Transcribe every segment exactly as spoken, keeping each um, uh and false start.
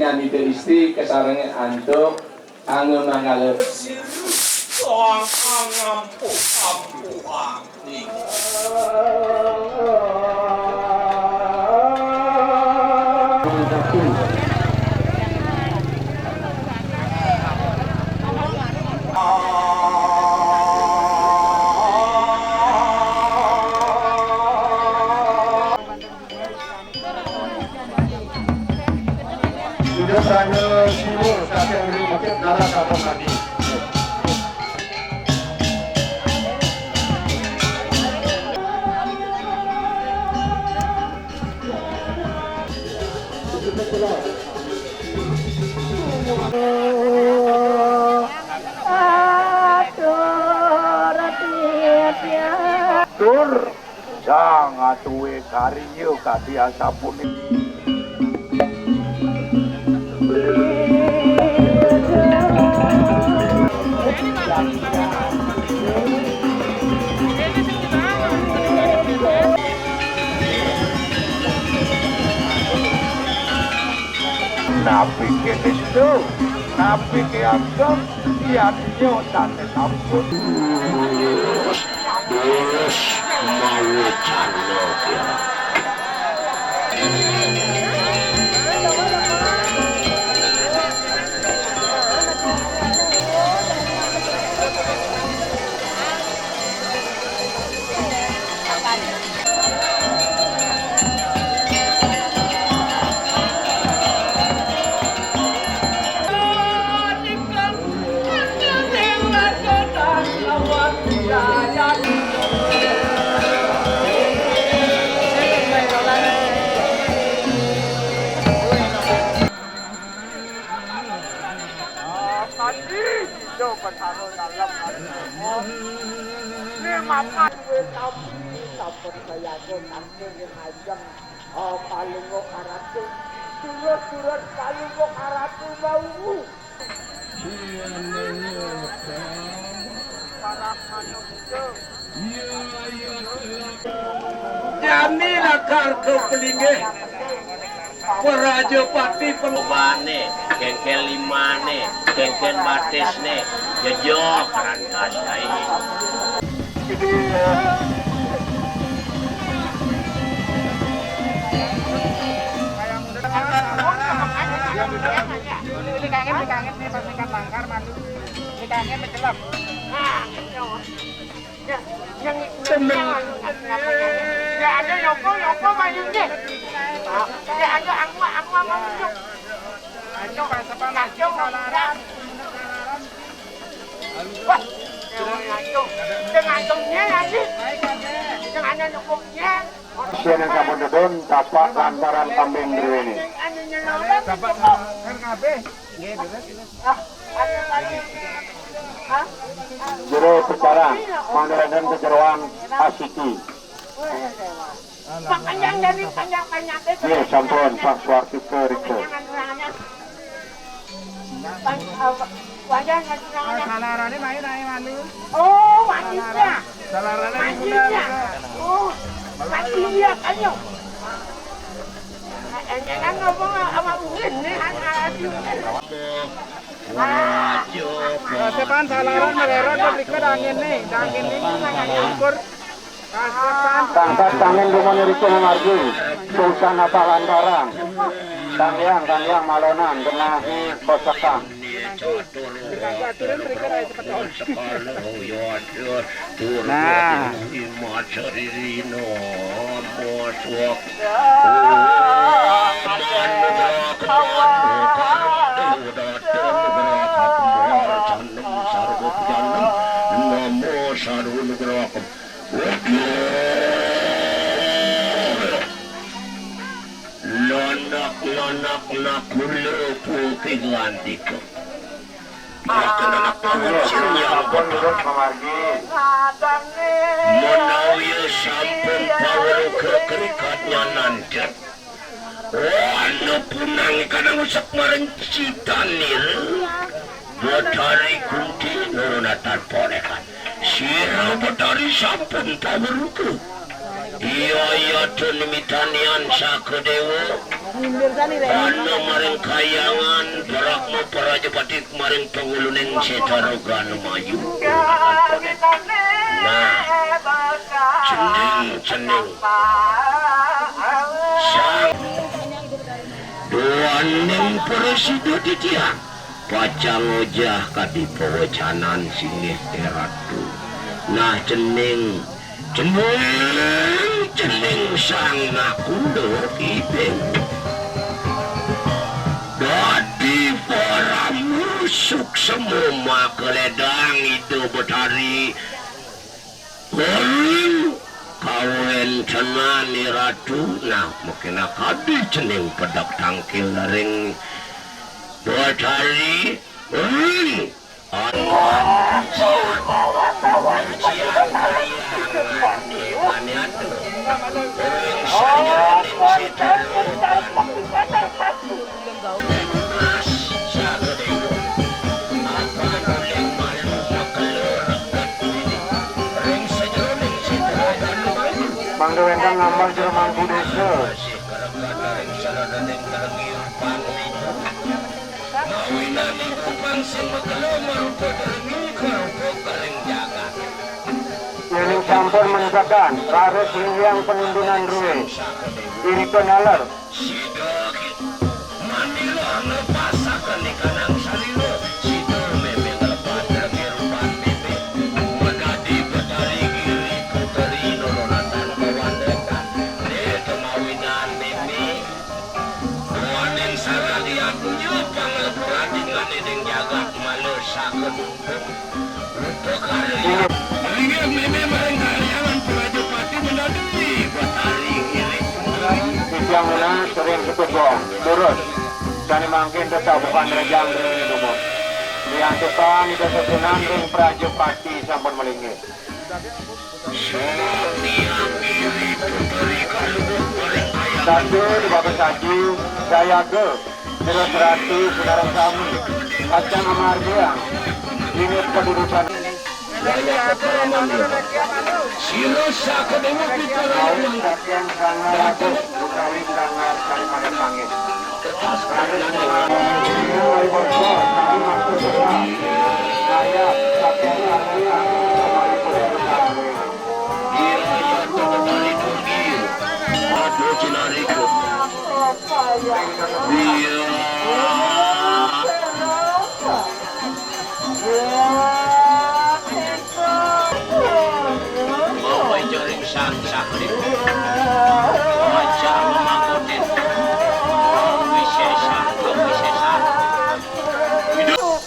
Nitih istri kasarengin antuk angga manggala. Sirip doang ngampuh-ampuhang. Sudah sana siwa saking ring bukit nara kampung adi. Tur. Sang atuwé karya kadi asapunika. Napi ké nista, napi ké ageng, yadnya sané sampun. Tulus mawecana, ya. Tadi kita bersama dalam hati. Ini mapan duit tampi, sampun sayaga tangkil yang ajeng. Oh, palungguh karatu. Turut-turut palungguh karatu bau. Jani lakar ka palinggih Prajapati pangobane, kengken limane, kengken batisne, jejok rangkas ai. Ini kangen, ini kangen nih pas ikan langkar mandu. Ini kangen mencelok. Nah, gitu. Ya, yang yang yang ya ada yoko yoko mayune. Ya ada angwa angwa mayune. Ayo pas apa lagi salaran. Wah, yang ayo. Yang ayonya lagi. Yang ada nyokoknya. Sian yang sampun dedon, tapak lantaran kambing driwene. Tapak lantaran kabeh. Nggih, terus. Jero pecaran, manggaraken kejeroan asiki. Nggih, sampun, Pak Suartika rika. Salarane main ae malu. Oh, manisnya. Salarane manisnya. Oh, manisnya, ayo. Enjenan ngomong sama Uin nih, anak. Sepan salaran mererot kok rika dangin nih, dangin nih, ukur. Tansah tangin dumun irika mamargi, susah napa lantaran. Tanggiang, tanggiang malonan, benahi kosekan. Nah. Namo sarwa nugraha. Lanak-lanak nakula puki ngandika. Maka anak pangecil nyambut. Menawi sampun pawruh kekerikat nyanan. Wanda punang kadang usap marang citanil. Betari Kunti nurunatan ponekan. Sira Betari sampun paweruka. Iya, iya, tun mitanian Saka Déwa. Ana maring Kahyangan, Bratma Prajapati maring panguluning Sétra Gana Mayu. Nah, cening, cening. Sang duaning prasida titiang. Pacang ojah kadi pawecanan singgih Ratu. Nah, cening, cening, cening Sang Nakula Kiding. Dadi parama suksema makaledang Ida Betari. Ring kawéntenan Ratu, nah, makinakadi cening pedek tangkil ring Betari, ring Mangda wénten ngambar jero mangku désa. Mawinan iku pang sing makelo marupa dermi karupa kering jagat. Yéning sampun mentekan, raris hinggihang penuntunan ruwé. Irika naler. Sida ki-, manira nglepasaken ikanang sarira, sida mémé nglepat dermi rupan mémé. Madadi Betari Giri Puteri Nurunatan Pawan Rekan. Né temawinan mémé. Duaning sarang yadnya panglebur adingané ning jagat mala sakedumpung. Rupa karya. Inggih mémé maring Kahyangan Prajapati menadui Betari Giri Putri. Titiang nunas ring setuju. Durus. Sané mangkin tetep panrejang ring dumun. Riantusan Ida Sesunan ring Prajapati sampun malinggih. Satu di Bapak Saji, Jayaga, Sira Serati, Sunarang Sami, Kacang Amargiang, Ingat Kedudukan. Sira Sakadewa Pitara. Kawin Sanggar Datuk utawi Sanggar Kalimantan Pangis. Iya. Mawa jaring sang sakti. Maca mangkutin. Wisésa, wisésa. Hidup.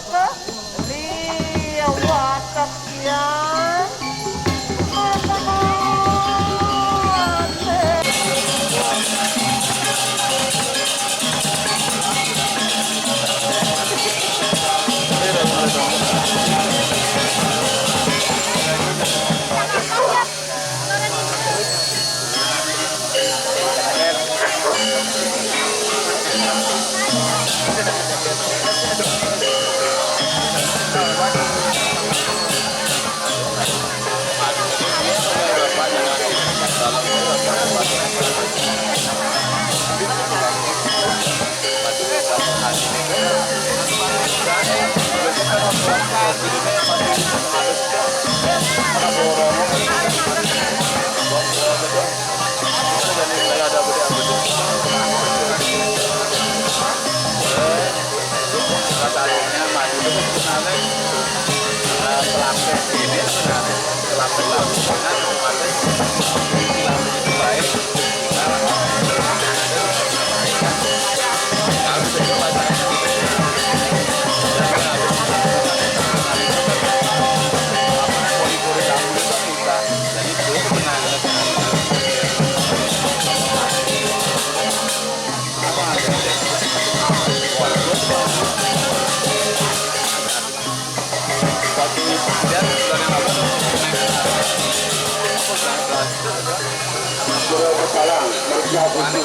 Pura Pesalang, Merja Suci,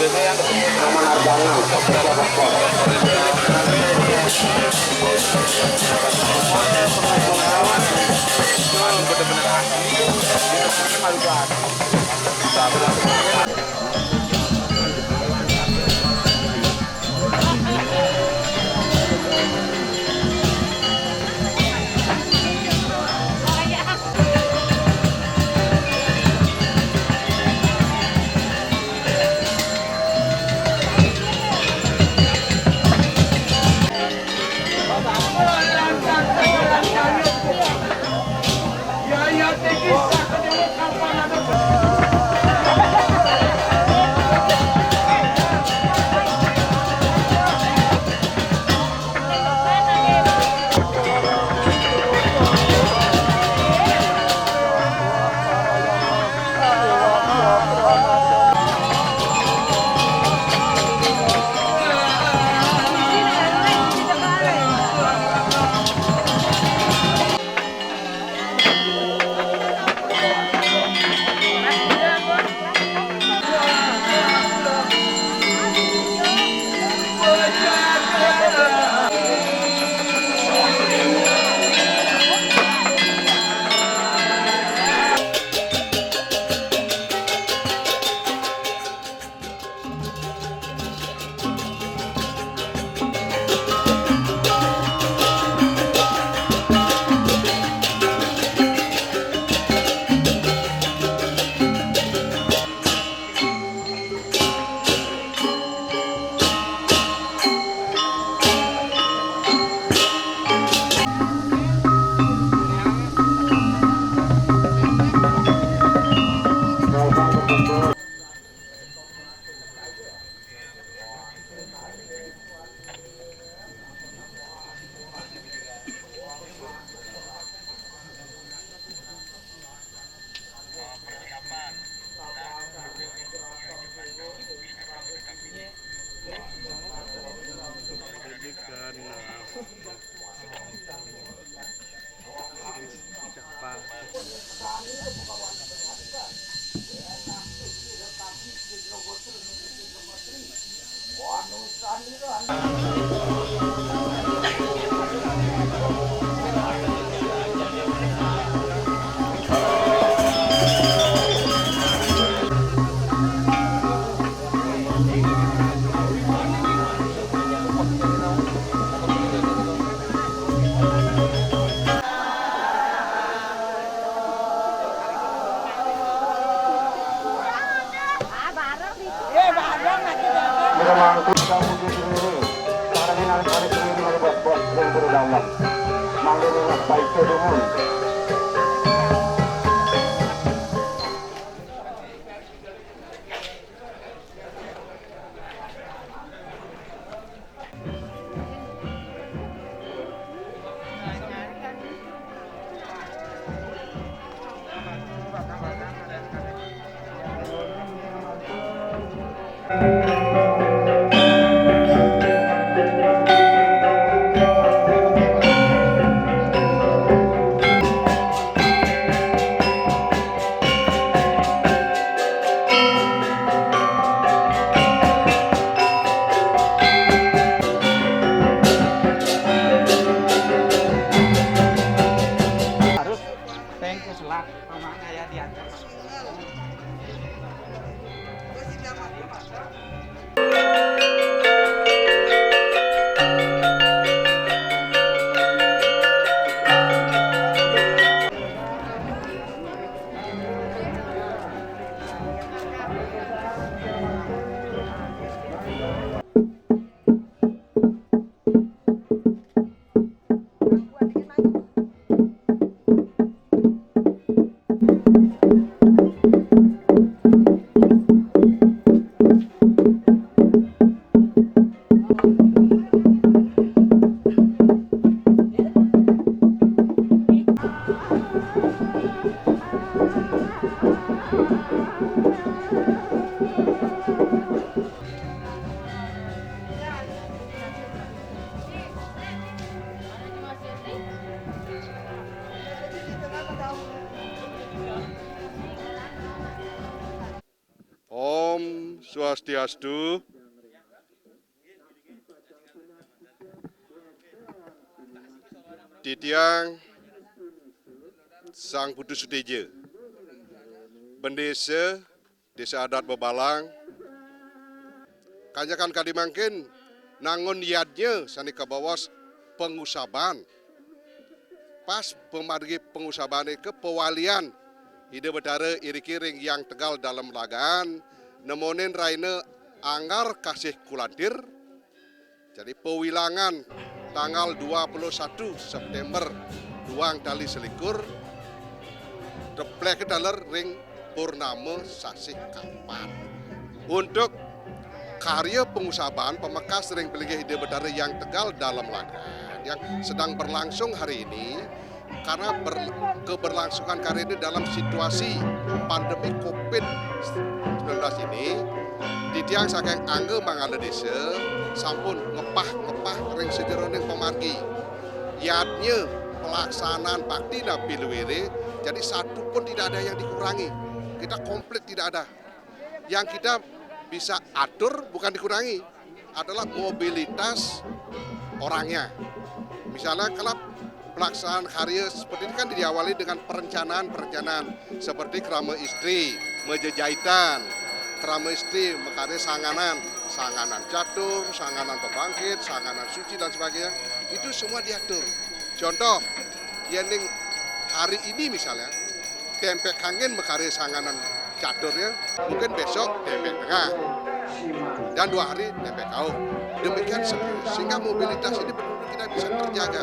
Nama Nardana, Pejabat Pos. Meremangku kamu di sini. Para minang kami sendiri dari bos-bos yang berdalam. Manggil minat baik ke dumun. Harus tengku selak, rumahnya ya di atas. Om Swastiastu. Titiang Sang Putu Suteja, Bendesa Désa Adat Bebalang, kanyakan kadi mangkin nangun yadnya sané kabaos pangusaban. Pas pamargi pangusabané ké pawalian Ida Betara iriki ring Hyang Tegal Dalem Lagan, nemonin rahina anggar kasih kulantir. Jadi pawilangan tanggal dua puluh satu September duang tali selikur, tepléké taler ring purnama sasih kapat. Untuk karya pangusaban pamekas ring palinggih Ida Betara Hyang Tegal Dalem Lagan yang sedang berlangsung hari ini, karena ber-, keberlangsungan karya ini dalam situasi pandemi covid sembilan belas ini, titiang saking angga manggala désa sampun ngepah-ngepah ring sajeroning pamargi. Yadnya pelaksanaan bakti napi luiré, jadi satu pun tidak ada yang dikurangi. Kita komplit, tidak ada. Yang kita bisa atur, bukan dikurangi, adalah mobilitas orangnya. Misalnya, kalau pelaksanaan karya seperti ini kan diawali dengan perencanaan-perencanaan seperti krama istri, majejahitan, krama istri, makarya sanganan, sanganan catur, sanganan pabangkit, sanganan suci, dan sebagainya. Itu semua diatur. Contoh, yén ring hari ini misalnya, Tempek Kangin makarya sanganan caturnya, mungkin besok Tempek Tengah, dan dua hari Tempek Kauh. Demikian seterusnya, sehingga mobilitas ini betul-betul kita bisa terjaga.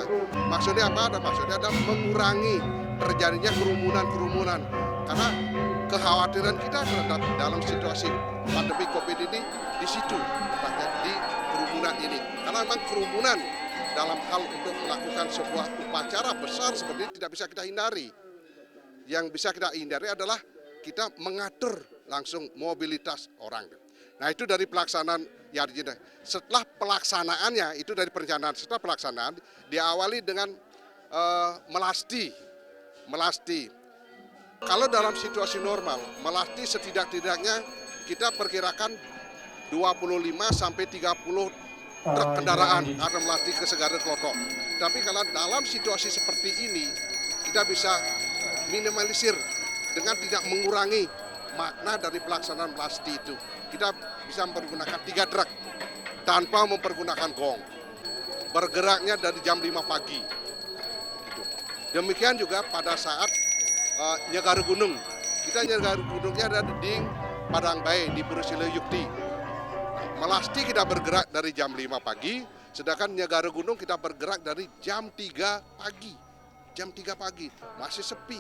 Maksudnya apa? Ada maksudnya ada mengurangi terjadinya kerumunan-kerumunan, karena kekhawatiran kita terhadap dalam situasi pandemi covid ini di situ, tepatnya di kerumunan ini, karena memang kerumunan dalam hal untuk melakukan sebuah upacara besar seperti ini tidak bisa kita hindari. Yang bisa kita hindari adalah kita mengatur langsung mobilitas orang. Nah, itu dari pelaksanaan, ya, artinya setelah pelaksanaannya, itu dari perencanaan, setelah pelaksanaan diawali dengan eh, melasti. Melasti. Kalau dalam situasi normal, melasti setidak-tidaknya kita perkirakan dua puluh lima sampai tiga puluh truk kendaraan ada melasti ke Segara Klotok. Tapi kalau dalam situasi seperti ini, kita bisa minimalisir dengan tidak mengurangi makna dari pelaksanaan melasti itu. Kita bisa mempergunakan tiga truk tanpa mempergunakan gong. Bergeraknya dari jam lima pagi. Gitu. Demikian juga pada saat eh, Nyegara Gunung. Kita Nyegara Gunungnya ada di Padang Bae, di Pura Sila Yukti. Melasti kita bergerak dari jam lima pagi, sedangkan Nyegara Gunung kita bergerak dari jam tiga pagi. Jam tiga pagi, masih sepi.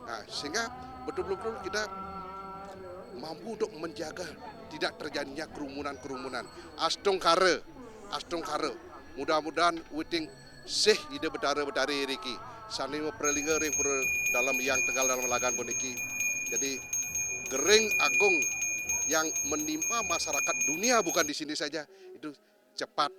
Nah, sehingga betul-betul kita mampu untuk menjaga tidak terjadinya kerumunan-kerumunan. Astungkara, astungkara. Mudah-mudahan witing sih Ida Betara Betari iriki sané mapralingga ring pura Dalem Hyang Tegal Dalem Lagan puniki. Jadi, gering agung yang menimpa masyarakat dunia, bukan di sini saja, itu cepat,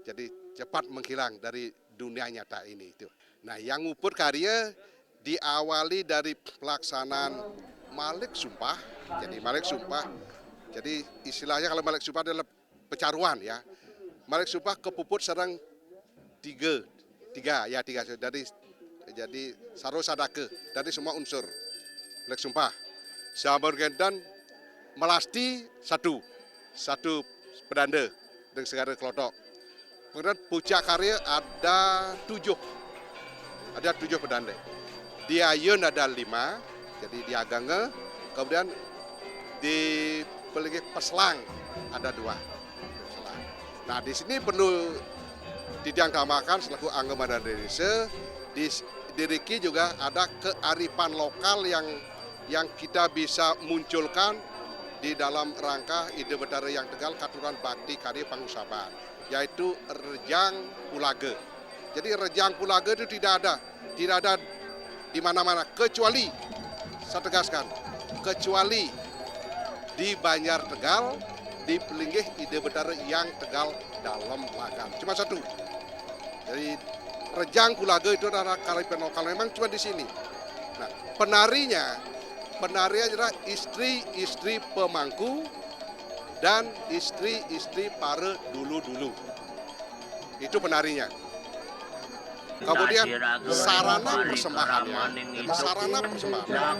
jadi cepat menghilang dari dunia nyata ini itu. Nah, yang muput karya diawali dari pelaksanaan malik sumpah. Jadi malik sumpah, jadi istilahnya kalau malik sumpah adalah pecaruan, ya. Malik sumpah kepuput sareng tiga, tiga, ya, tiga dari, jadi sarwa sadaka dari semua unsur. Malik sumpah. Sampun kénten melasti satu, satu pedanda ring Segara Klotok. Kemudian puncak karya ada tujuh, ada tujuh pedanda. Di ayun ada lima, jadi di agengé. Kemudian di palinggih peselang ada dua. Peselang. Nah, di sini perlu titiang tambahkan selaku angga Mandala Désa, di, di riki juga ada kearifan lokal yang yang kita bisa munculkan di dalam rangka Ida Betara Hyang Tegal katuran bakti karya pangusaban, yaitu Rejang Pulaga. Jadi Rejang Pulaga itu tidak ada, tidak ada di mana-mana, kecuali, saya tegaskan, kecuali di Banjar Tegal, di pelinggih Ida Betara Hyang Tegal Dalem Lagan. Cuma satu. Jadi Rejang Pulaga itu adalah karya lokal, memang cuma di sini. Nah, penarinya, penari adalah istri-istri pemangku dan istri-istri para dulu-dulu. Itu penarinya. Kemudian sarana persembahannya, jadi sarana persembahan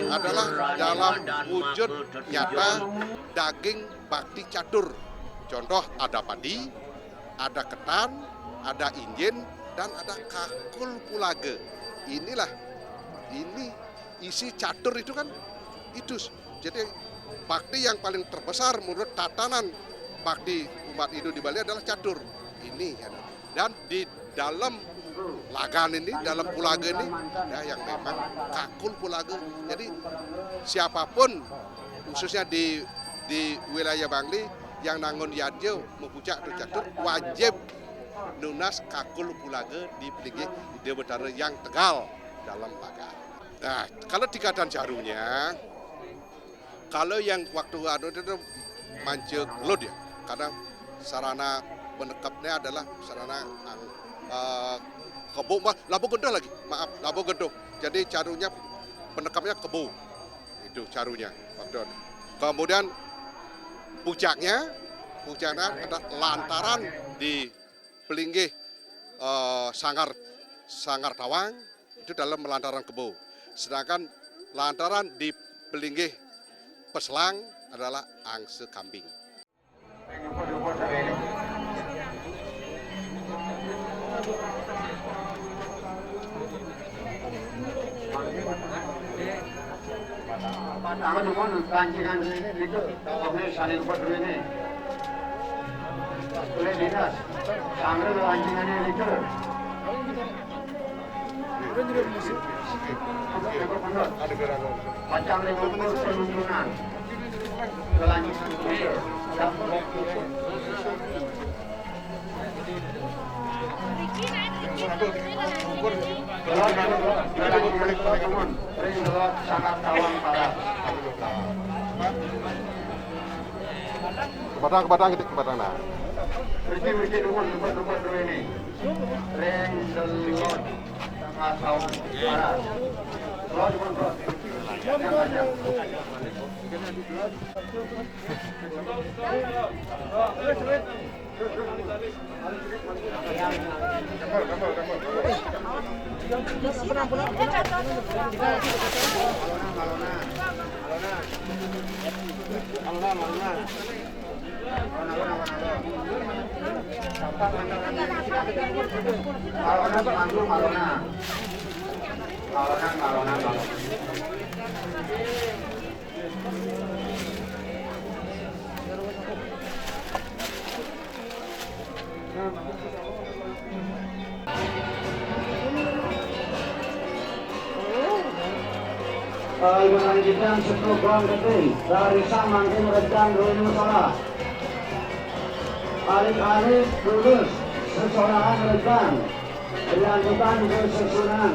adalah dalam wujud nyata daging bakti catur. Contoh, ada padi, ada ketan, ada injin, dan ada kakul pulaga. Inilah, ini isi catur itu kan itu. Jadi bakti yang paling terbesar menurut tatanan bakti umat Hindu di Bali adalah catur. Ini, ya. Dan di dalam lagan ini, dalam pulaga ini, ada yang memang kakul pulaga. Jadi siapapun, khususnya di di wilayah Bangli, yang nangun yadnya, mapucak tu catur, wajib nunas kakul pulaga di pelinggih Ida Betara yang tegal dalam lagan. Nah, kalau tingkatan jarunya, kalau yang waktu anu itu manca gelut, ya, karena sarana penekapnya adalah sarana ang-, eh, kebo, mah, labu gendoh lagi, maaf, labu gendoh. Jadi jarunya penekapnya kebo, itu jarunya waktu itu. Kemudian pucaknya, pucaknya ada lantaran di pelinggih, eh, sanggar, sanggar tawang, itu dalam lantaran kebo. Sedangkan lantaran di pelinggih peselang adalah angsa kambing. Tangan dumun, lancingan rene niku, tawone saling pedhuwene. Oleh dinas, sangre lancingane niku. Pacang lima puluh penuntunan. Kelanjutan niku. Kebadang, kebadang, kita kebadang, nah. Mriki, mriki, dumun, dumun, dumun, dumun ini. Ring selot tengah tahun. Selot, dumun, dumun. Ibu Ranjitan Setu Gong Gede, dari Samangkin Redan Runu Salah. Alik-alik lulus sekolah Redan. Dilanjutkan ke susunan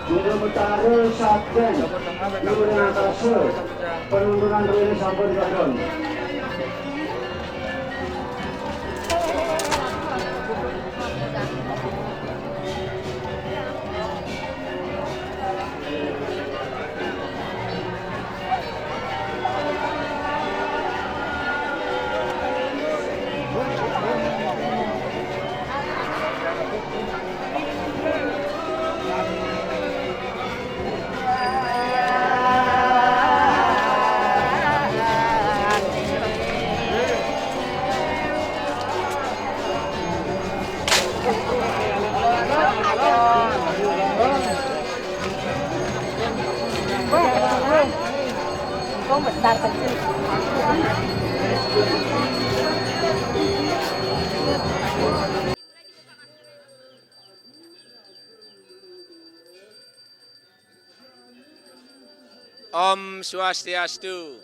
Guru Betara Sabden, Guru Natasa, penuntunan rene sampun kadon. Kau besar kecil. Om Swastiastu.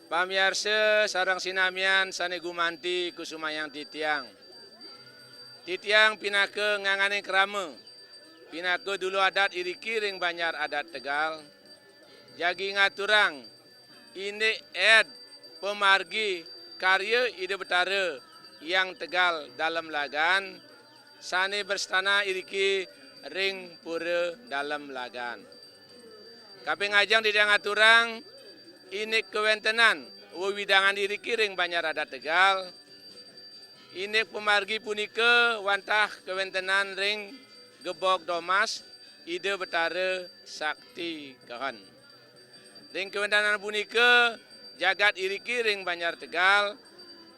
Pamiarsa sareng sinamian sane gumanti kusumayang titiang. Titiang pinaka ngangane krama, pinaka dulu adat iriki ring Banjar Adat Tegal, jagi ngaturang indik ed pamargi karya Ida Betara Hyang Tegal Dalem Lagan, sane berstana iriki ring Pura Dalem Lagan. Kaping ajeng titiang aturang indik kawentenan wewidangan iriki ring Banjar Adat Tegal. Indik pamargi punika wantah kawentenan ring Gebog Domas, Ida Betara Sakti Kehon. Ring kawéntenan punika, jagat iriki ring Banjar Tegal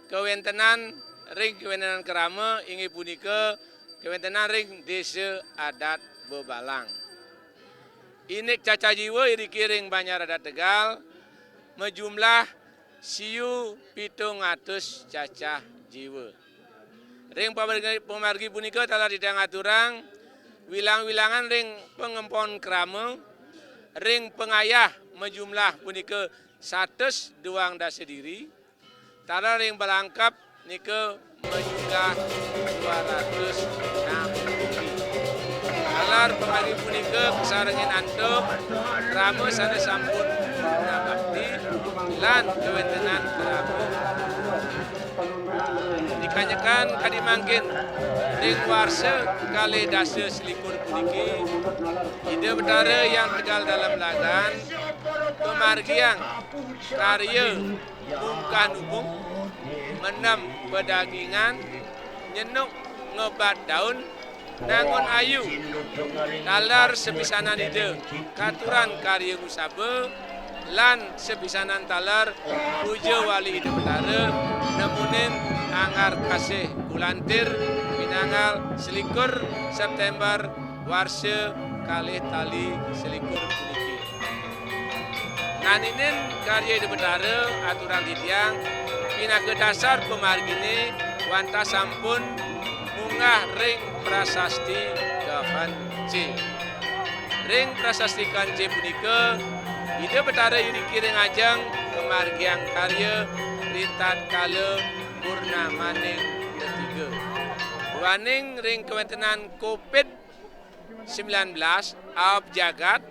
kawéntenan ring kawéntenan krama, inggih punika kawéntenan ring Désa Adat Bebalang. Indik cacah jiwa iriki ring Banjar Adat Tegal majumlah siu pitung atus cacah jiwa. Ring pamargi, pamargi punika taler titiang aturang wilang-wilangan ring pangempon krama, ring pangayah majumlah punika satus duang dasa diri, taler ring balangkep nika majumlah dua ratus enam diri. Taler pamargi punika kasarengin antuk krama sané sampun bakti lan kawéntenan krama. Dikanyekan kadi mangkin, ring warsa kalih dasa selikur puniki, Ida Betara Hyang Tegal Dalem Lagan pamargiang karya bungkah nubung, menem padagingan, nyenuk ngebat daun, nangun ayu. Taler sapisanan Ida katuran karya ngusaba, lan sapisanan taler puja wali Ida Betara nemunin anggar kasih kulantir pinanggal selikur Séptémber warsa kalih tali selikur puniki. Naninin karya Ida Betara aturang titiang pinaka dasar pamarginé wantah sampun munggah ring prasasti Kehon C. Ring prasasti Kehon C punika, Ida Betara iriki ring ajeng kamargiang karya ritatkala purnamaning ketiga. Duaning ring kawéntenan covid sembilan belas, aab jagat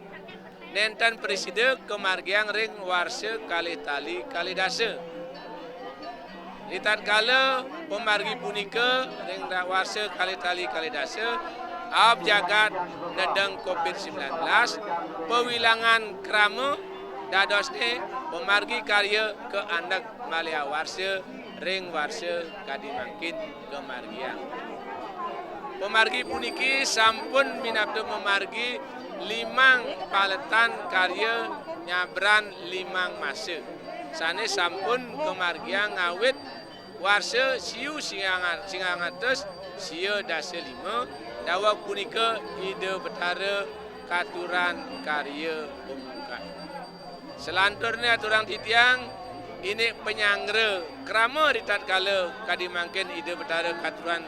nénten prasida kamargiang ring warsa kalih tali kalih dasa. Ritatkala pamargi punika ring ra-, warsa kalih tali kalih dasa, aab jagat nedeng covid sembilan belas, pawilangan krama dadosné pamargi karya kaandeg malih awarsa ring warsa kadi mangkin kamargiang. Pamargi puniki sampun minabda mamargi limang paletan karya nyabran limang masa, sané sampun kamargiang ngawit warsa siu singang-, singang atus sia dasa lima, daweg punika Ida Betara katuran karya pamungkah. Salanturné aturang titiang, indik panyanggra krama ritatkala kadi mangkin Ida Betara katuran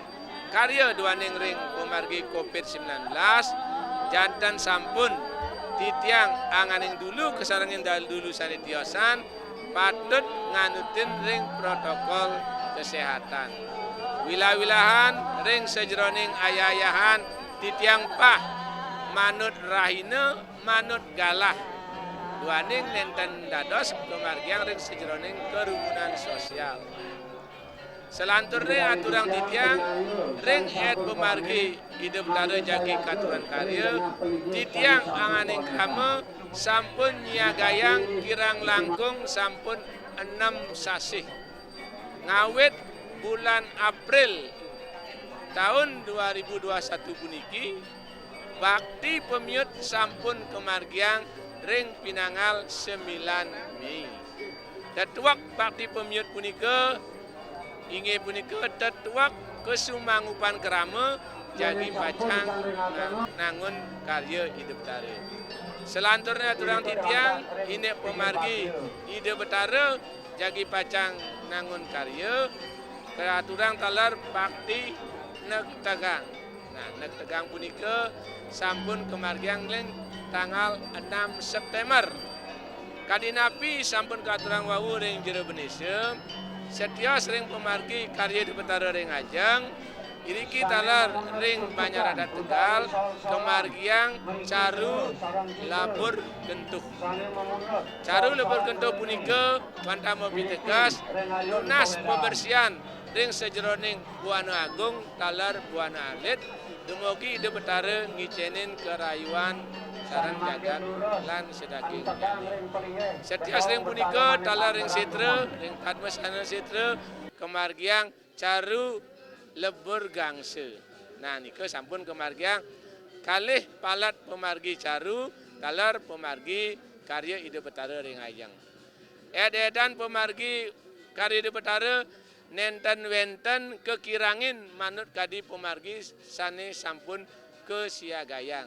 karya duaning ring pamargi covid sembilan belas, janten sampun titiang anganing dulu kasarengin dulu sané tiosan, patut nganutin ring protokol kesehatan. Wilah-wilahan ring sajeroning ayah-ayahan titiang pah manut rahina, manut galah. Duaning nénten dados kamargiang ring sajeroning kerumunan sosial. Salanturné aturang titiang ring ed pamargi Ida Betara jagi katuran karya, titiang anganing krama sampun nyiagayang kirang langkung sampun enem sasih. Ngawit bulan April taun dua ribu dua satu puniki, bakti pamiut sampun kamargiang ring pinanggal sembilan Mei. Tetuek bakti pamiut punika inggih punika tetuek kasumangupan krama jagi pacang na-, nangun karya Ida Betara. Salanturné aturang titiang indik pamargi Ida Betara jagi pacang nangun karya, kaaturang taler bakti nektegang. Nah, nektegang punika sampun kamargiang ring tanggal enam Séptémber. Kadi napi sampun kaaturang wau ring Jero Bendésa, setios ring pamargi karya Ida Betara ring ajeng, iriki taler ring Banjar Adat Tegal kamargiang caru lebur gentuh. Caru lebur gentuh punika wantah mapiteges nunas pabersihan ring sajeroning Buana Agung taler Buana Alit, dumugi Ida Betara ngicénin karayuan sareng jagat lan sadaging. Setios ring punika taler ring sétra, ring Padmasana Sétra, kamargiang caru lebur gangsa. Nah, nika sampun kamargiang Kalih palet pamargi caru, taler pamargi karya Ida Betara ring ayeng. Ed-edan pamargi karya Ida Betara nenten wenten kakirangin manut kadi pamargi sane sampun kasiagayang.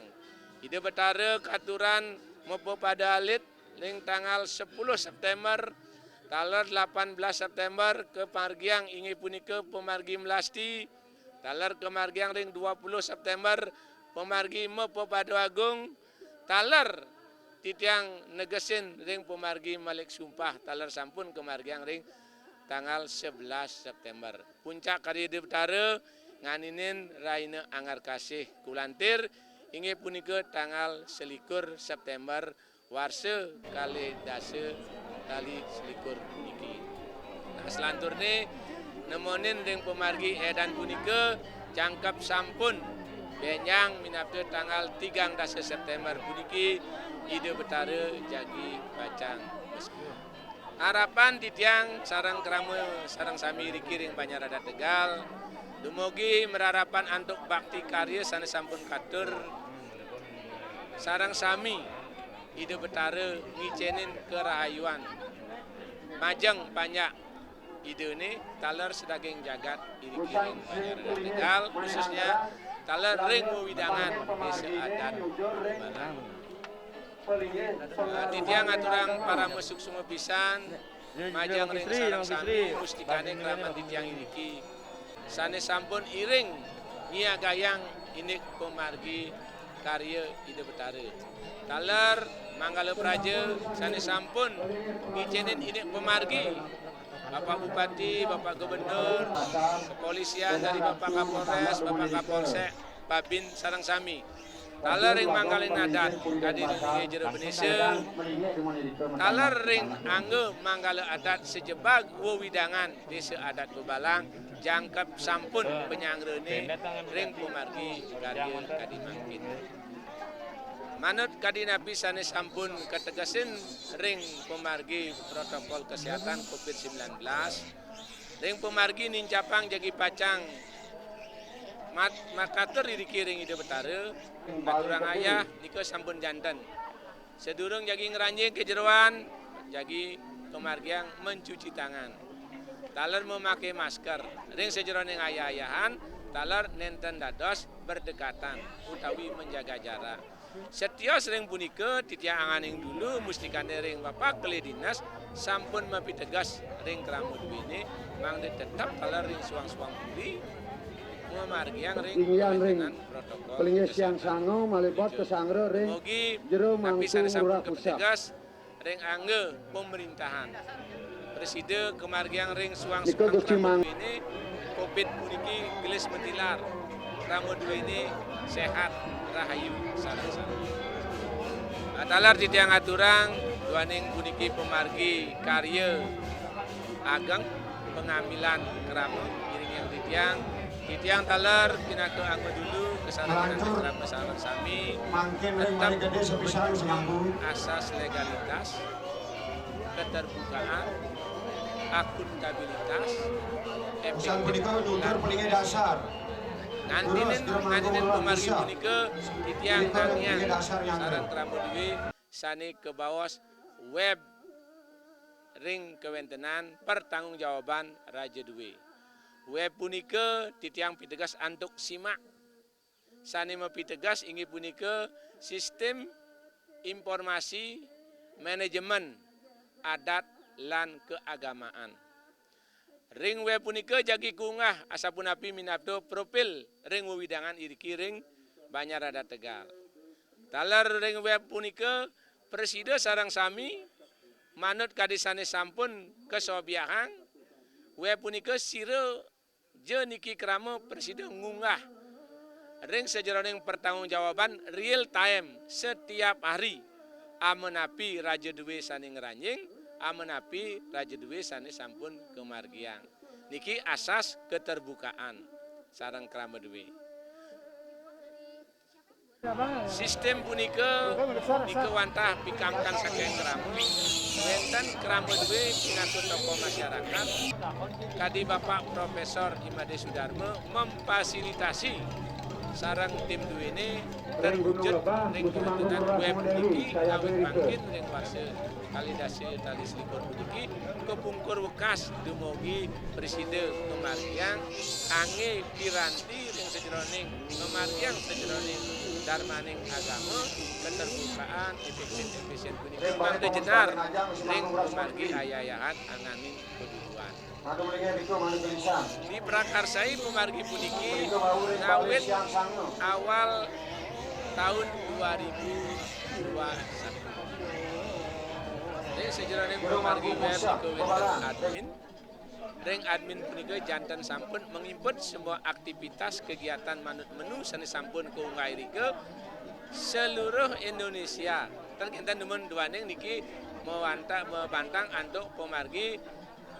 Ida Betara katuran mapapada alit ring tanggal sepuluh September, taler delapan belas September kamargiang inggih punika pamargi melasti, taler kamargiang ring dua puluh September pamargi mapapada agung, taler titiang negesin ring pamargi malik sumpah, taler sampun kamargiang ring tanggal sebelas September. Puncak karya Ida Betara nganinin rahina Anggar Kasih Kulantir, inggih punika tanggal selikur September warsa kalih dasa tali selikur puniki. Nah, selanturne nemonin ring pamargi edan punika jangkep sampun benjang minabda tanggal tigang dasa September puniki Ida Betara jagi pacang. Harapan titiang sareng krama sareng sami riki ring Banjar Adat Tegal dumugi mararapan antuk bakti karya sane sampun katur sareng sami Ida Betara ngicenin karahayuan majeng panjak Idane taler sadaging jagat iriki ring Banjar Adat Tegal, khususnya taler ring wewidangan Desa Adat Balang. Titiang aturang parama suksma pisan majeng ring sareng sami mustikane kraman titiang iriki sane sampun iring nyiagayang indik pamargi karya Ida Betara. Taler manggala praja sane sampun ngicenin indik pamargi, Bapak Bupati, Bapak Gubernur, kepolisian dari Bapak Kapolres, Bapak Kapolsek, Babin sareng sami. Taler ring manggaling adat kadi ring jero benisa, taler ring angga manggala adat sajebag wewidangan Desa Adat Bebalang jangkep sampun panyanggrane ring pamargi karya kadi mangkin. Manut kadi napi sane sampun kategesin ring pamargi protokol kesehatan covid sembilan belas, ring pamargi nincapang jagi pacang mat-, makatur iriki ring Ida Betara, aturang ayah nika sampun janten. Sadurung jagi ngranjing ka jeroan, jagi kamargiang mencuci tangan. Taler mamake masker. Ring sajeroning ayah-ayahan, taler nenten dados berdekatan utawi menjaga jarak. Setios ring punika, titiang anganing dulu mustikane ring Bapak Keli Dinas sampun mapiteges ring krama duene, mangda tetep taler ring suang-suang puri, mamargiang ring inggihan ring kawentenan protokol palinggih siang kesehatan. Sango malebot kasanggra ring jero mangku lurah pusat. Ring angga pemerintahan. Presida kamargiang ring suang-suang krama duene, covid puniki gelis matilar. Krama duene sehat, rahayu, sareng sami. Nah, taler titiang aturang, duaning puniki pamargi karya ageng pangamilan krama iring yang titiang. Titiang taler pinaka angga dulu kasarengan krama sareng sami. Mangkin ring tetep mari gede sepisan semangku. Asas legalitas, keterbukaan, akuntabilitas, urusan punika efektivitas. Tutur palinggih dasar. Ngantinin, ngantinin pamargi punika titiang nangiang sareng krama duwe sane kabaos web ring kawentenan pertanggungjawaban Raja Due. Web punika titiang piteges antuk simak. Sane mapiteges inggih punika sistem informasi manajemen adat lan keagamaan. Ring web punika jagi kunggah asapunapi minabda profil ring wewidangan iriki ring Banjar Adat Tegal. Taler ring web punika, prasida sareng sami manut kadi sane sampun kasobiahang, web punika sira ja niki krama prasida ngunggah ring sajeroning pertanggungjawaban real time setiap hari, amenapi Raja Due sane ngranjing, amenapi Raja Due sane sampun kamargiang. Niki asas keterbukaan sareng krama due. Sistem punika nika wantah pikantuk saking krama, wenten krama due pinaka tokoh masyarakat, kadi Bapak Profesor Imade Sudarma memfasilitasi Sareng tim duwéné terwujud ring kawentenan web niki awit mangkin ring warsa kalih dasa tali selikur puniki kapungkur wekas dumugi prasida ngamargiang kanggé piranti ring sajeroning ngamargiang sajeroning darmaning agama, keterbukaan, efisien, efisien puniki mangda jenar ring pamargi ayayahan anganing padukuhan. Diprakarsai pamargi puniki ngawit awal taun dua ribu dua satu. Ring sajeroning pamargi web nika wénten admin. Ring admin punika janten sampun menginput semua aktivitas kegiatan manut menu sané sampun kaunggah irika seluruh Indonesia. Ten kénten dumun duaning niki mawanta-, mabantang antuk pamargi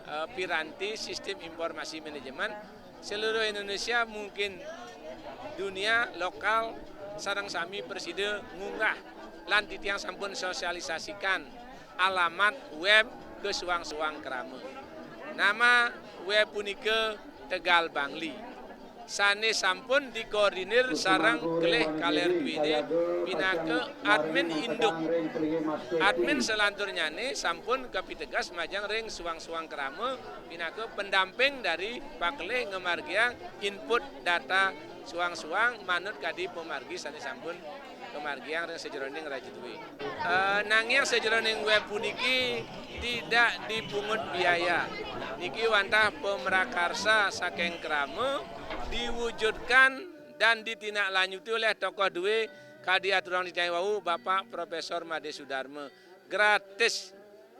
eh, piranti sistem informasi manajemen seluruh Indonesia, mungkin dunia, lokal, sareng sami prasida ngunggah lan titiang sampun sosialisasikan alamat web ka suang-suang krama. Nama web punika Tegal Bangli. Sané sampun dikoordinir sareng kalih kaler duwéné pinaka admin induk. Admin salanturnyané sampun kapiteges majeng ring suang-suang krama pinaka pendamping dari pakelih ngamargiang input data suang-suang manut kadi pamargi sané sampun kamargiang ring sajeroning raja duwé. Eh, nanging sajeroning web puniki tidak dipungut biaya. Niki wantah pamrakarsa saking krama diwujudkan dan ditindaklanjuti oleh tokoh duwé kadi aturang titiang wau, Bapak Profesor Made Sudarma. Gratis,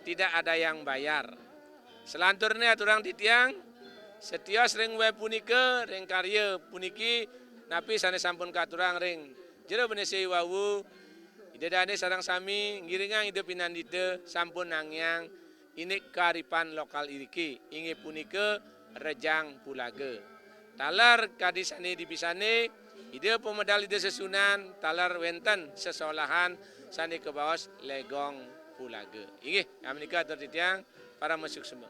tidak ada yang bayar. Salanturné aturang titiang, setios ring web punika, ring karya puniki, napi sané sampun katurang ring Jero Benese wau, Ida Dané sareng sami ngiringang Ida Pinandita sampun nangiang indik kaaripan lokal iriki, inggih punika Rejang Pulaga. Taler kadi sané dipisané, Ida pamedal Ida sesuunan, taler wénten sesolahan sané kabaos Legong Pulaga. Inggih, amunika atur titiang, parama suksma.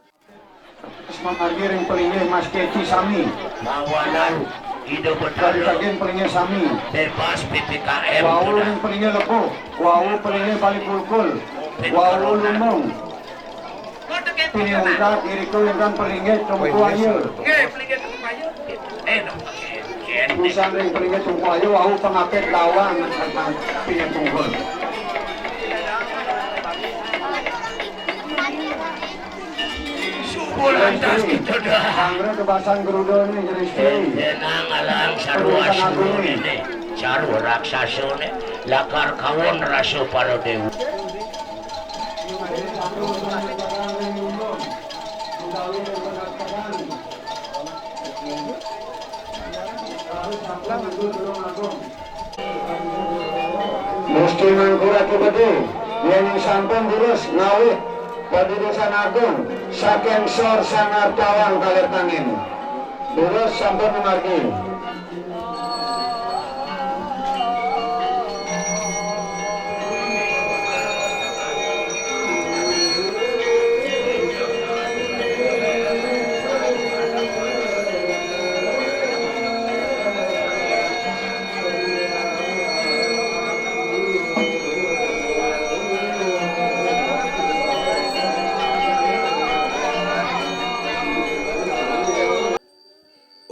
Mamargi ring palinggih Mas Keci sami. Mawanan Ida Betara. Kadi saking palinggih sami. Bebas P P K M. Wau ring palinggih Lebuh. Wau palinggih Bali Kulkul. Wau Lumung. Pinih ungkat, irika wénten palinggih Tungku Ayu. Nggih, palinggih Tungku Ayu. Eh, no. Busan ring palinggih Tungku Ayu, wau pangapit lawang, pinih tungkul. Subuh lantas kita dah. Anggra kebasan geruda ni, Jeristi. Tenang, alang, sarwa suruh ini. Sarwa raksasa ni. Lakar kawon rasa para dewa. Gusti Mangku Ratu Bede, yéning sampun durus ngawit padudusan agung saking Sor Sangar Tawang Kalertangin. Durus sampun mamargi.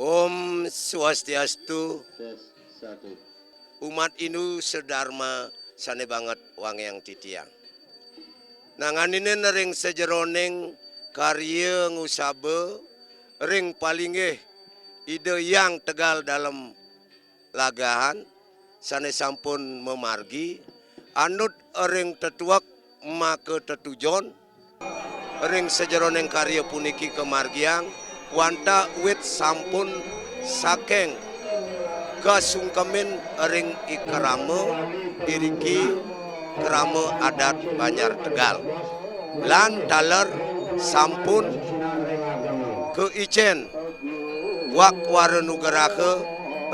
Om Swastiastu. Umat Hindu sedharma sané banget wangiang titiang. Nanganinin ring sajeroning karya ngusaba ring palinggih Ida Hyang Tegal Dalem Lagahan sané sampun mamargi, anut ring tetuek maka tetujon, ring sajeroning karya puniki kamargiang, wantah wit sampun saking kasungkemin ring ikrama iriki krama adat Banjar Tegal. Lan taler sampun kaicén wakwara nugraha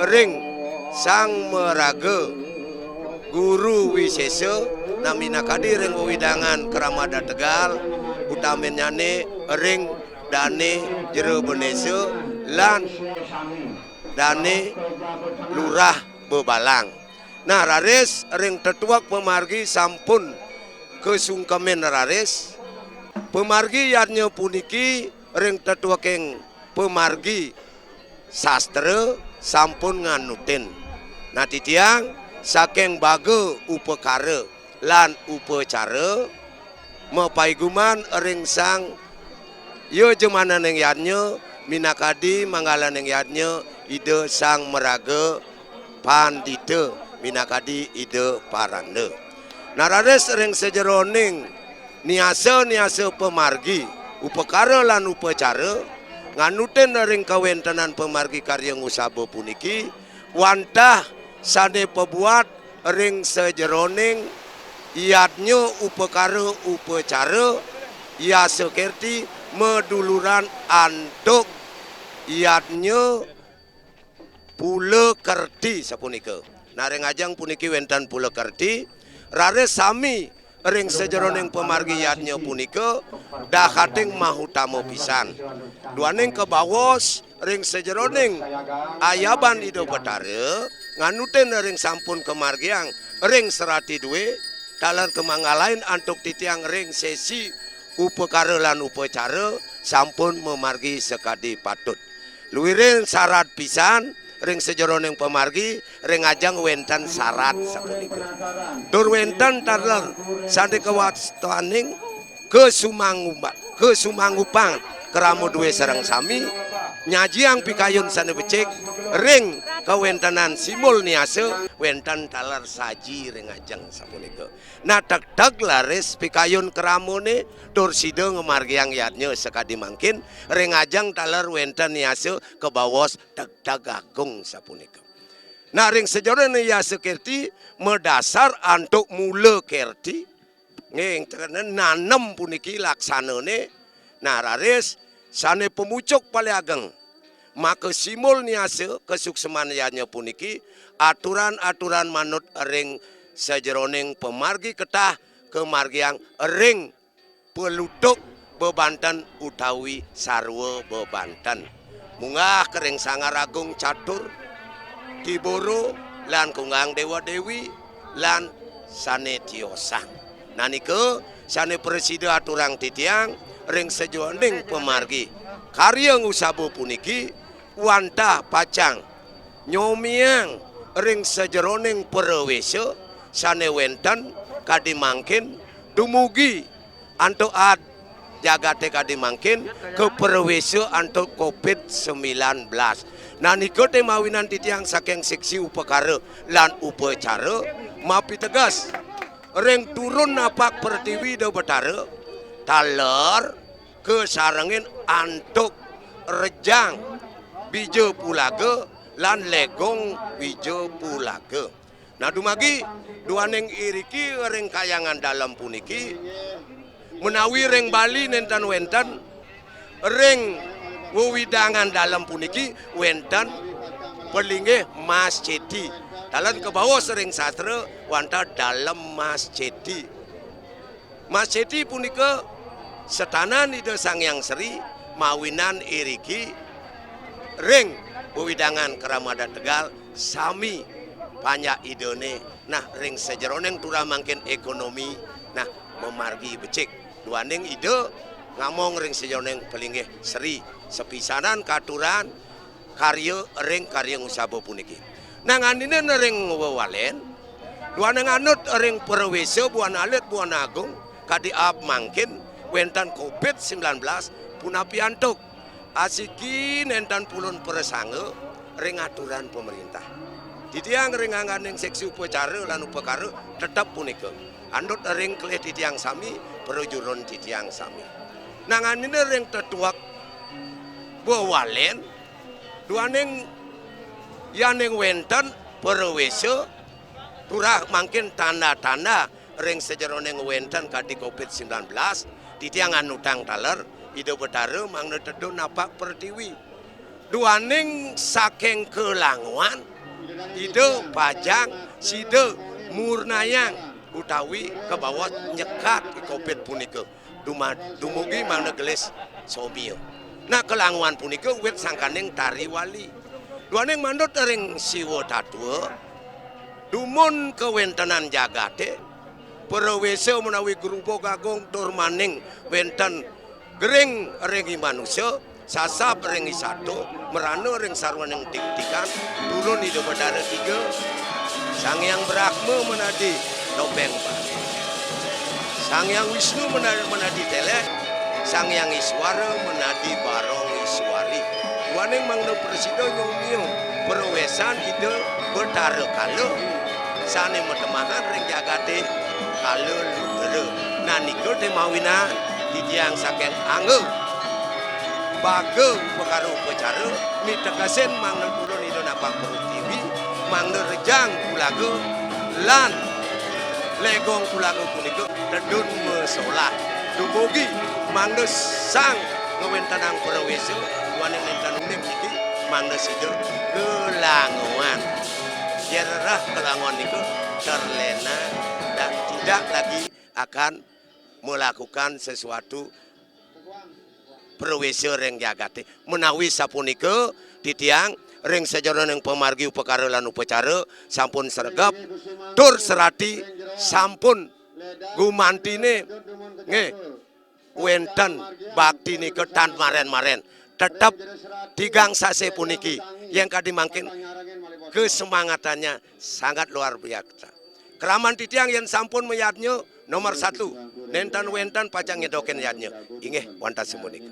ring Sang Maraga Guru Wisésa, nami nakadi ring wewidangan krama adat Tegal, utaminnyané ring Dané Jero Benesa lan Dané Lurah bebalang. Nah, raris ring tetuek pamargi sampun kasungkemin raris. Pamargi yadnya puniki ring tetueking pamargi sastra sampun nganutin. Nah, titiang saking baga upakara lan upacara mapaiguman ring sang yajamananing yadnya, minakadi manggalaning yadnya Ida Sang Maraga Pandita, minakadi Ida Paranda. Nah, raris ring sajeroning niasa-niasa pamargi, upakara lan upacara, nganutin ring kawentenan pamargi karya ngusaba puniki, wantah sane pabuat ring sajeroning yadnya upakara upacara, yasa kerti maduluran antuk yadnya pula kerti sapunika. Nah, ring ajeng puniki wenten pula kerti, raris sami ring sajeroning pamargi yadnya punika dahating mahutama pisan. Duaning kabaos ring sajeroning ayaban Ida Betara, nganutin ring sampun kamargiang ring serati due, taler kamanggalain antuk titiang ring sesi upakara lan upacara sampun mamargi sakadi patut. Luiring sarat pisan ring sajeroning pamargi, ring ajeng wenten sarat sapunika. Tur wenten taler sane kawastaning kasumangumba-, kasumangupan krama due sareng sami, nyajiang pikayun sane becik ring kawentenan simbol niasa, wenten taler saji ring ajeng sapunika. Nah, tegteg laris pikayun kramane, tur sida ngamargiang yadnya sakadi mangkin, ring ajeng taler wenten niasa kabaos tegteg agung sapunika. Nah, ring sajeroning yasa kerti madasar antuk mula kerti, nggih, ing tekenen nanem puniki laksanane. Nah, raris sane pamucuk paling ageng, maka simbol niasa kasukseman yadnya puniki aturan-aturan manut ring sajeroning pamargi ketah kamargiang ring palutuk bebanten utawi sarwa bebanten. Munggah ka ring Sanggar Agung Catur, Tiboro, lan kunggang dewa dewi, lan sane tiosang. Nah, nika sane prasida aturang titiang ring sajeroning pamargi karya ngusaba puniki, wantah pacang nyomiang ring sajeroning prawesa sane wenten kadi mangkin dumugi antuk ad jagate kadi mangkin, kaprawesa antuk covid sembilan belas. Nah, nika te mawinan titiang saking seksi upakara lan upacara mapiteges ring turun napak pertiwi Ida Betara, taler kasarengin antuk rejang bija pulaga lan legong bija pulaga. Nah, dumagi duaning iriki ring kayangan dalem puniki, menawi ring Bali nenten wenten, ring wewidangan dalem puniki wenten palinggih Mas Ceti. Taler kabaos ring sastra wantah dalem Mas Ceti. Mas Ceti punika setanan Ida Sang Hyang Sri mawinan iriki ring wewidangan Kramat Adat Tegal sami panjak Idane. Nah, ring sajeroning turah mangkin ekonomi, nah, mamargi becik. Duaning Ida ngamong ring sajeroning palinggih sri, sapisanan katuran karya ring karya ngusaba puniki. Nanganine ring wewalen, duaning anut ring prawesa buana alit buana agung, kadi aab mangkin wenten covid sembilan belas, punapi antuk asiki nenten pulun prasangga ring aturan pemerintah. Titiang ring angganing seksi upacara lan upakara tetep punika. Anut ring kelih titiang sami, prajurun titiang sami. Nanganine ring tetuek wewalen, duaning yaning wenten prawesa, turah mangkin tanda-tanda ring sajeroning wenten kadi covid sembilan belas, titiang anutang taler Ida Betara mangda tedun napak pertiwi. Duaning saking kalanguan, Ida pacang sida murnayang utawi kabaos nyekat covid punika. Duma-, dumugi mangda gelis somia. Nah, kalanguan punika wit sangkaning tari wali. Duaning manut ring Siwa Tatwa, Dumun kawéntenan jagaté, prawésa menawi grubug agung tur maning wénten gering ring i manusa, sasab ring i sato, mrana ring sarwaning tingtikan, turun Ida Betara tiga, Sang Hyang Brahma menadi topéng batu. Sang Hyang Wisnu mena-, menadi télék, Sang Hyang Iswara menadi barong Iswari. Duaning mangda prasida nyomia prawésan Ida Betara Kala sané matemahan ring jagaté Kala Ludra. Nah, nika té mawinan titiang saking angga baga upakara upacara mitegesin mangda turun Ida napak pertiwi, mangda rejang kulaga lan legong kulaga punika tedun masolah. Dumogi mangda sang ngawéntenang prawésa, duaning nénten uning niki mangda sida kalangoan. Yén rereh kalangoan nika terlena dan tidak lagi akan melakukan sesuatu prawésa ring jagaté. Menawi sapunika, titiang ring sajeroning pamargi upakara lan upacara sampun sregep, tur serati sampun gumantiné, nggih, wénten bakti nika tan marén-marén. Tetep tigang sasih puniki, yén kadi mangkin kesemangatannya sangat luar biasa. Kraman titiang yén sampun mayadnya nomor satu, nénten wénten pacang nyedokin yadnya. Inggih, wantah semunika.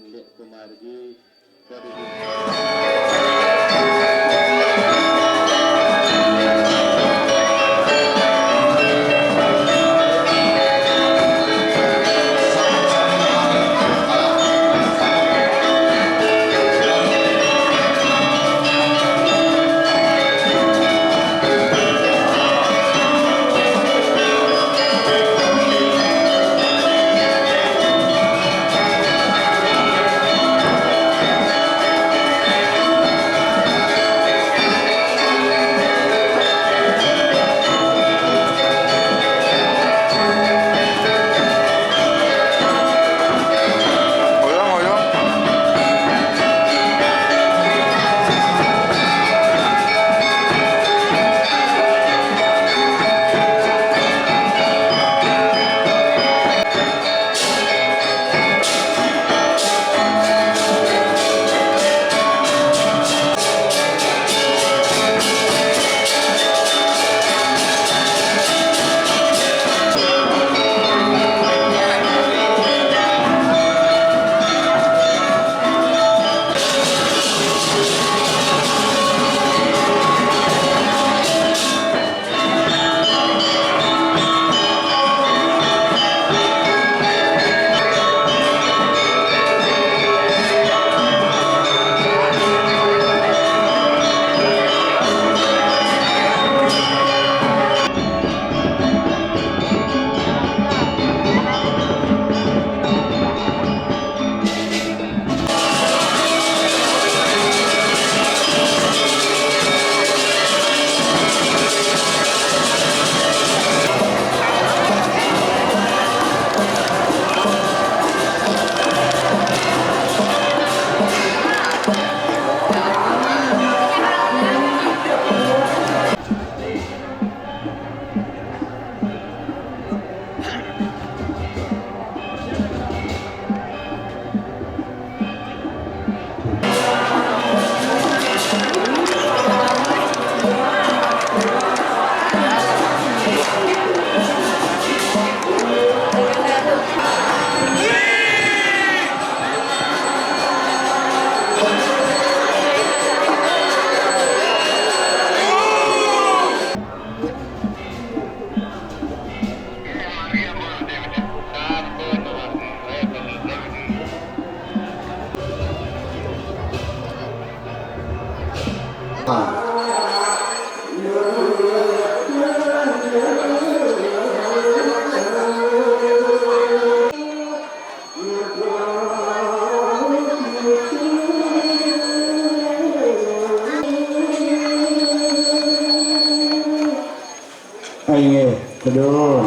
Inggih, sedulur.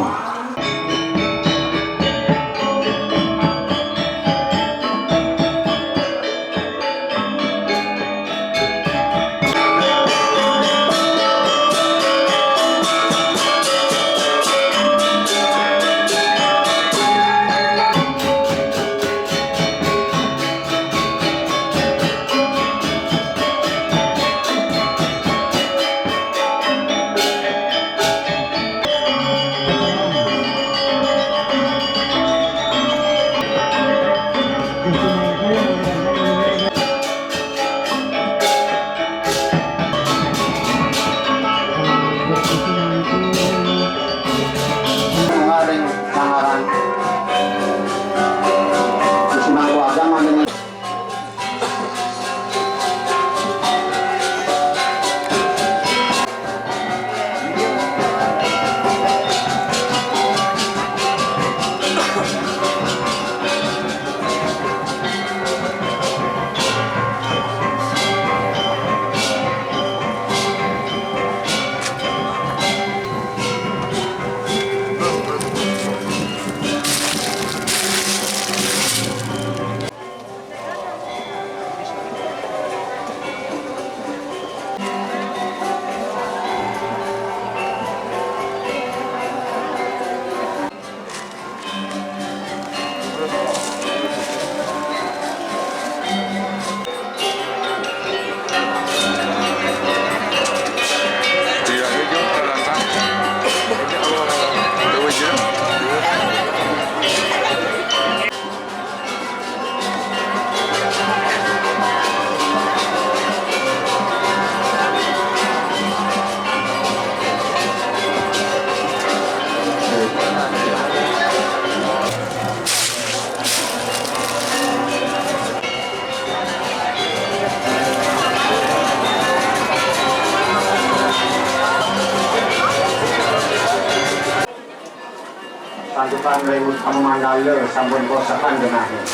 Pasukan Rewus Amandala sampun kosakan genahé.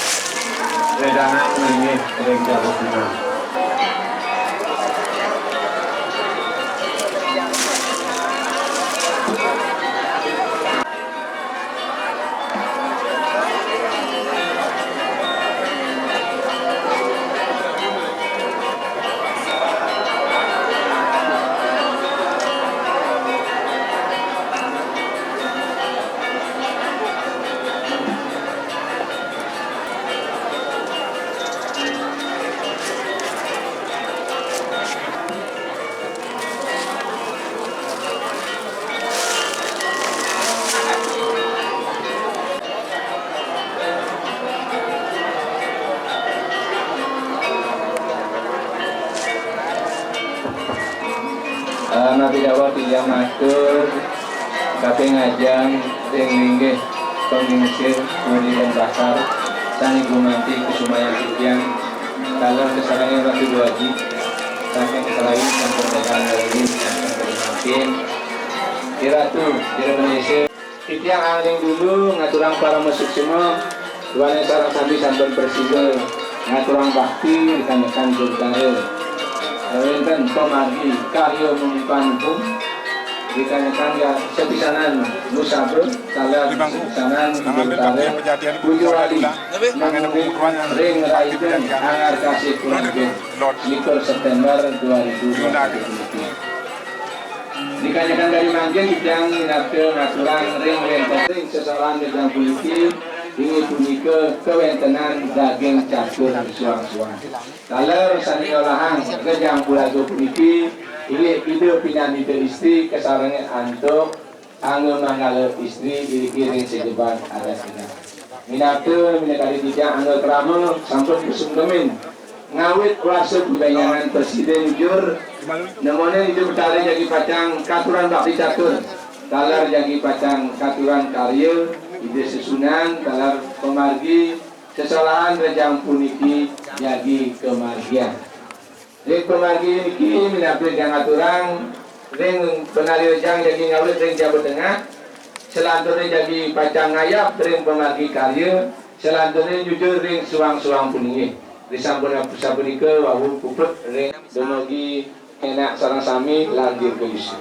Wedangan nggih ring Jabodetabek. Eh, napi dawuh titiang matur kaping ajeng ring linggih panglingsir Puri Denpasar sané gumanti kusumayang titiang taler kasarengin Ratu Déwaji saking Selawi sampun datang lagi sampun mangkin. Iratu, Jero Malaysia. Titiang angling dulu ngaturang parama suksma, duaning sareng sami sampun prasida ngaturang bakti ring kanekan Jogdara. Wénten pamargi karya mungkanikum, ring kanekan ya sapisanan nusaba, taler sapisanan Jogdara, puja wali, ring raida Angar Kasih Kurangking, likur Séptémber dua ribu dua puluh tiga. Ring kanekan kadi mangkin titiang minabda ngaturang ring wénten ring sesolahan ring puniki, inggih punika kawéntenan daging catur suang-suang. Taler sané nyolahang rejang bulaga puniki, inggih Ida Pinandita Istri kasarengin antuk Angga Manggala Istri iriki ring sejeban adat. Minabda minakadi titiang angga krama sampun kasungkemin. Ngawit warsa pabenjangan prasida jujur, nemonin Ida Betara jagi pacang katurang bakti catur, taler jagi pacang katurang karya Ida sesuunan, taler pamargi sesolahan rejang puniki jagi kamargiang. Ring pamargi niki minabda titiang aturang ring panari rejang jagi ngawit ring jaba tengah, salanturné jagi pacang ngayab ring pamargi karya, salanturné jujur ring suang-suang puniki. Risampun sapunika wau puput ring dumugi enak sareng sami lan dirgayusa.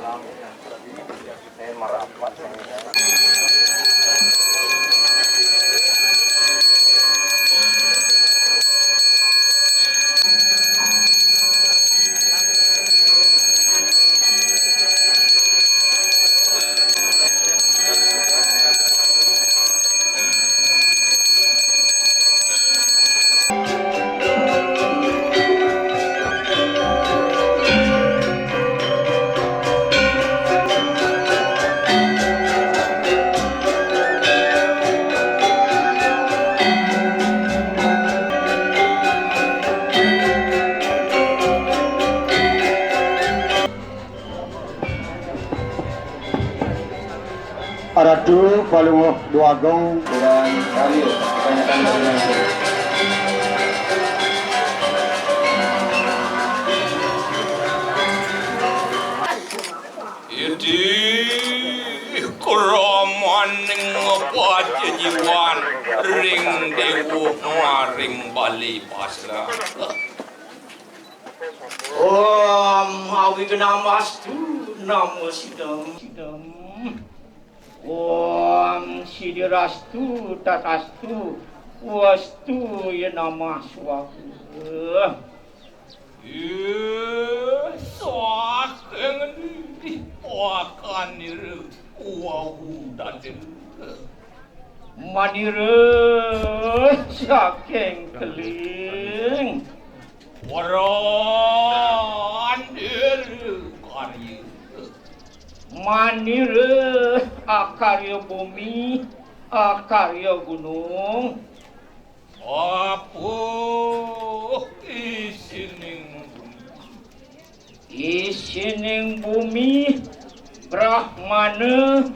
Ratu Palungguh Dwagung. Kurang kali, kebanyakan dari yang Idih kramaning pajejiwan ring déwa maring Bali pasrah. Om Awighnamastu Namo Sidam. Om Sidirastu Tatastu Wastu Ya Namah Swaha. Ih, saking ndi pakanira wau dadéna? Manira saking Keling. Waranira karya. Manira akarya bumi, akarya gunung. Apa isining bumi? Isining bumi, Brahmana,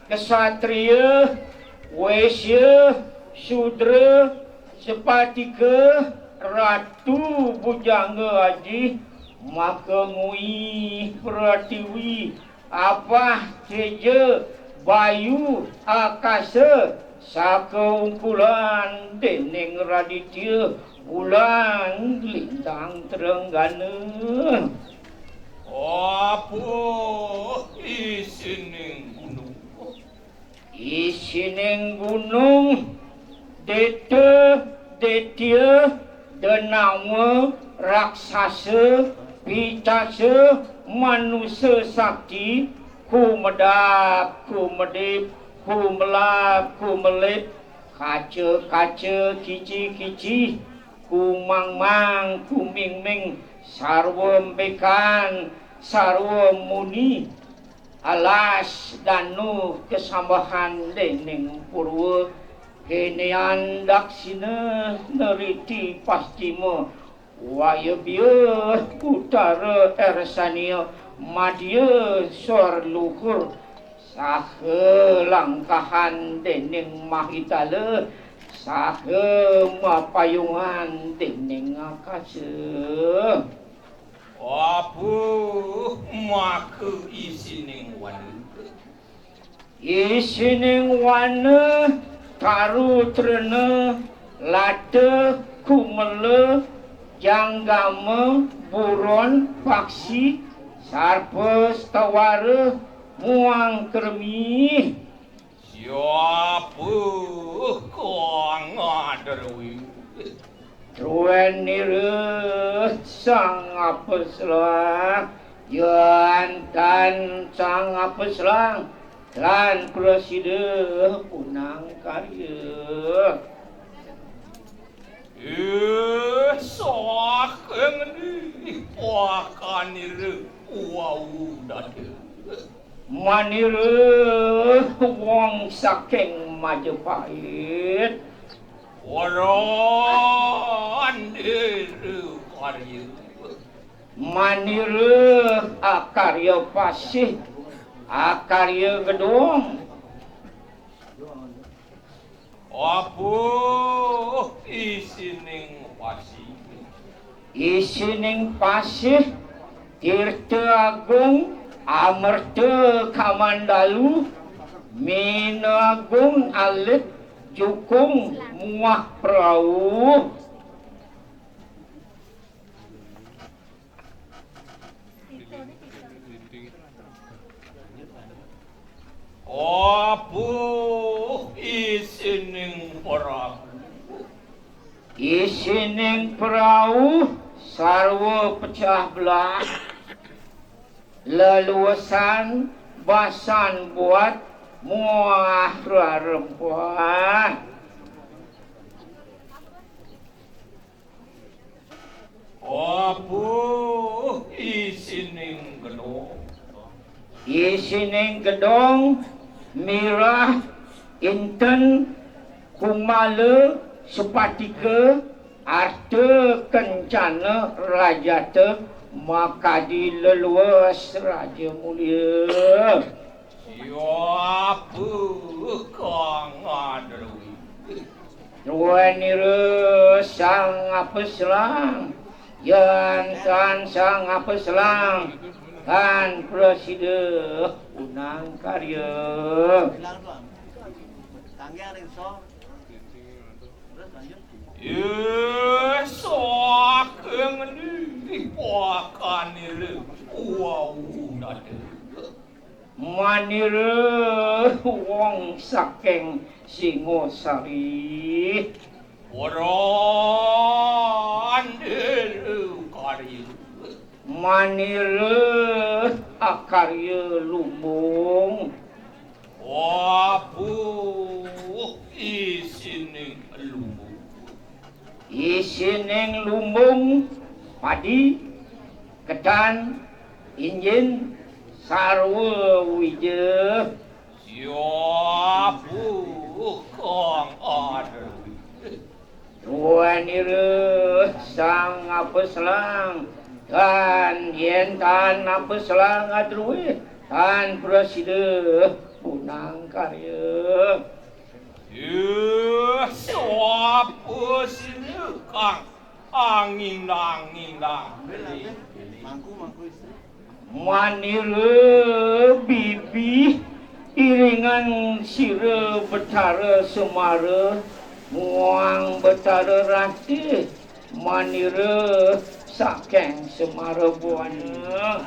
Ksatria, Waisya, Sudra, Sepatika, Ratu, Bujangga Aji, maka ngui, Pratiwi, Apah, Teja, Bayu akasa, sakaungkulan déning Raditya, Bulan, Lintang, Trenggana. Apa isining gunung? Isining gunung, Deta, Detya, Denawa, Raksasa, Pitasa, Manusa Sakti, Kumedap, Kumedip, Kumelap, Kumelip, Kaca-kaca, Kici-kici, Kumangmang, Kumingming, Sarwa Mbekan, Sarwa Muni, alas danu kasambahan déning Purwa, kénéan daksina neriti pastima, wayabya utara ersania, madya sor luhur, saha langkahan déning Mahitala, saha mapayungan déning akasa. Apa maka isining wana? Isining wana, Tarutrena, Lata, Kumela, Janggama, Buron, Paksi, Sarpa, Stawara, muang Kremi. Siapa kang ngadruwi? Druénira Sang Apeslang, yan tan Sang Apeslang, tan prasida punang karya. Eh, saking ndi pakanira wau dadi? Manira wong saking Majapahit. Ora andira karya. Manira akarya pasih, akarya gedong. Apa isining pasih? Isining pasih, Tirta Agung, Amerta Kamandalu, Mina Agung, Alit, Jukung, muah Prau. Apa isining prau? Isining prau sarwa pecah belah, leluasan, basan buat, muah rarempah. Apa isining gedong? Isining gedong, mirah, inten, kumala, sepatika, arta, kencana, rajata, makadi, leluas, raja mulia. Siapa kang ngadruwi? Druénira Sang Apeslang, yan tan Sang Apeslang, tan prasida punang karya. Eh, saking ndi pakanira wau dadi? Manira wong saking Singosari. Ora andira karya. Manira akarya lumbung. Apa isining lumbung? Isining lumbung padi, ketan, injin, sarwa wija. Siapa kang adruwi? Druénira Sang Apeslang, tan yan tan Apeslang adruwi, tan prasida punang karya. Eh, sapa sira kang angindang-indang? Manira bibih Iringan sira Betara Semara muang Betara Ratih manira saking Semara Buana.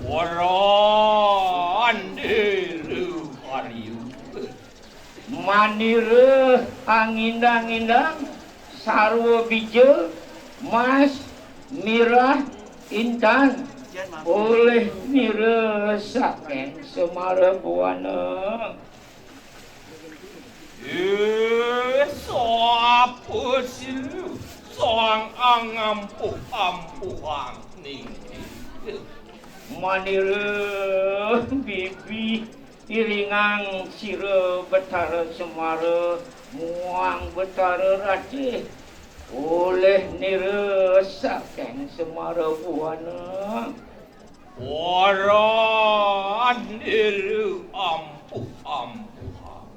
Wara andira karya. Manira angindang-indang sarwa bija, mas, mirah, intan, olih nira saking Semara Buana. Eh, sapa sira sang angampuh-ampuhang ning? Manira bibi iringang sira Betara Semara muang Betara Ratih olih nira saking Semara Buana. Wara andira ampuh-ampuhang.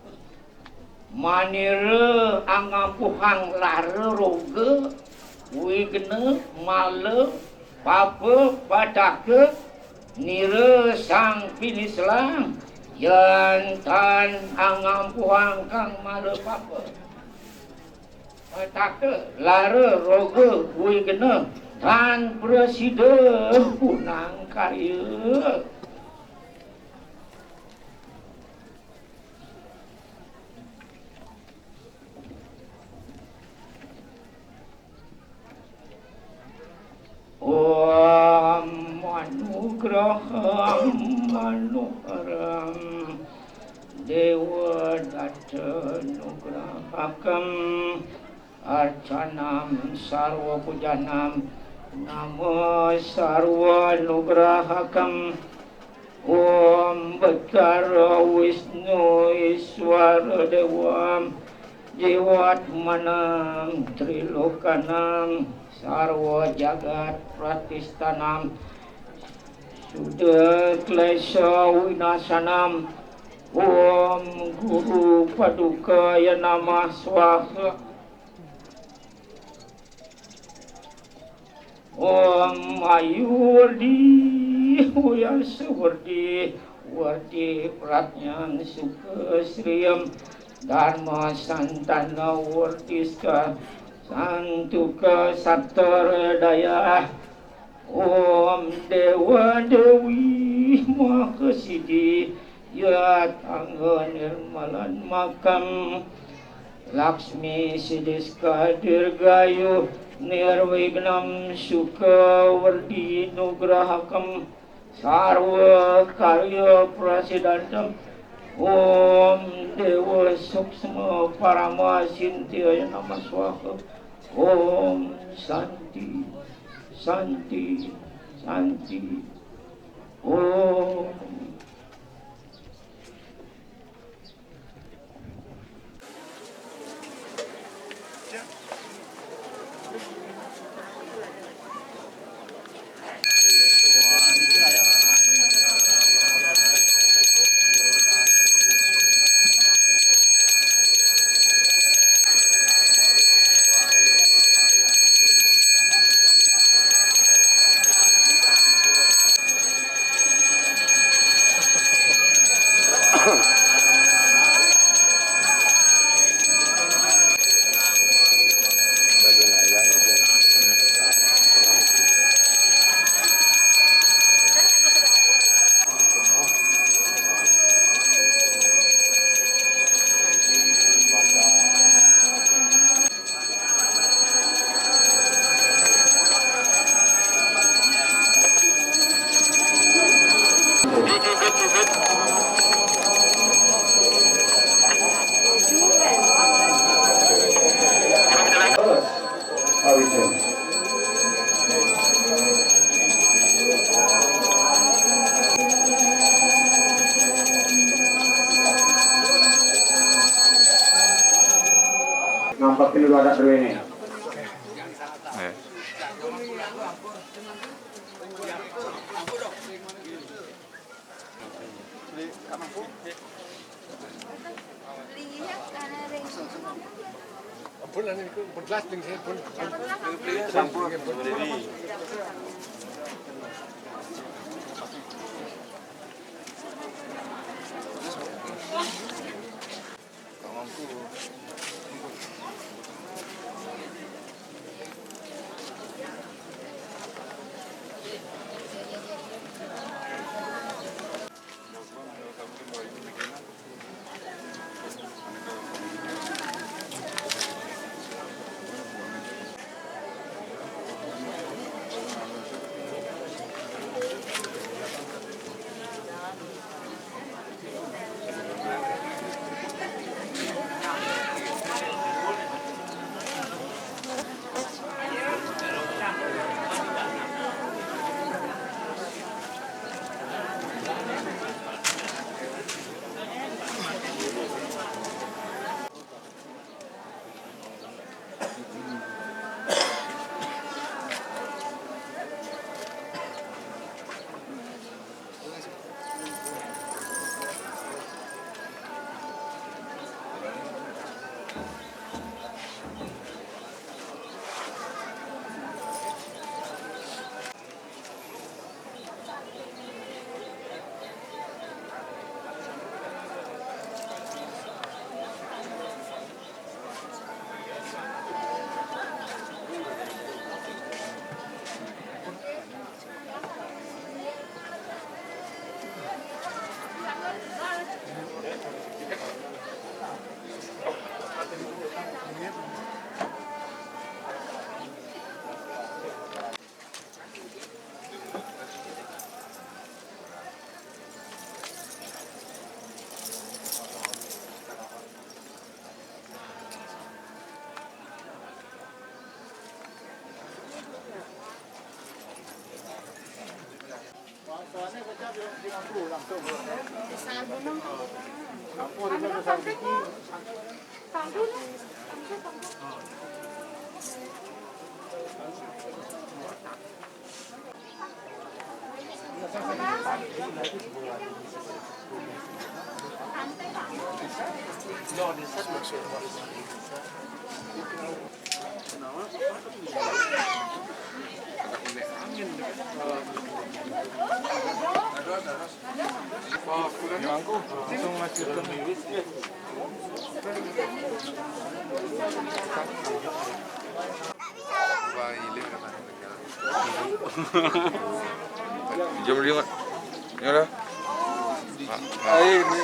Manira angampuhang lara roga, wigna, mala, papa, pataka, nira sang piniselang, yan tan angampuhang kang mala papa. Pataka, lara, roga, wigna, tan prasida punang karya. Om anugraham manoharam, Dewa Datta nugrahakam, arcanam sarva pujanam, nama sarva nugrahakam. Om Betara Wisnu Iswara Dewa Jiwatmanam Trilokanam Sarwa Jagat Pratistanam Suda Klesa Winasanam. Om Guru Padukaya Namah Swaha. Om Ayu Werdi Wayasa Werdi Werdi Pratnyan Suka Sriyam Dharma Santana Werdi Ska Santuka Satar Daya. Om Dewa Dewi Mahasidi Yat Angga Nirmalan Makam Laksmi Sidiska Dirgayu Nirwignam Suka Werdi Nugrahakam Sarwa Karya Prasidantam. Om Dewa Suksma Parama Sintiya Nama Swaha. Om Santi, Santi, Santi. Om. Nampak dulu ada ini. Eh. Ampun, anu niku, ampun, gelas ping saya, ampun. Sampun. Langsung masuk ke Jom liwat. Yalah. Air ni.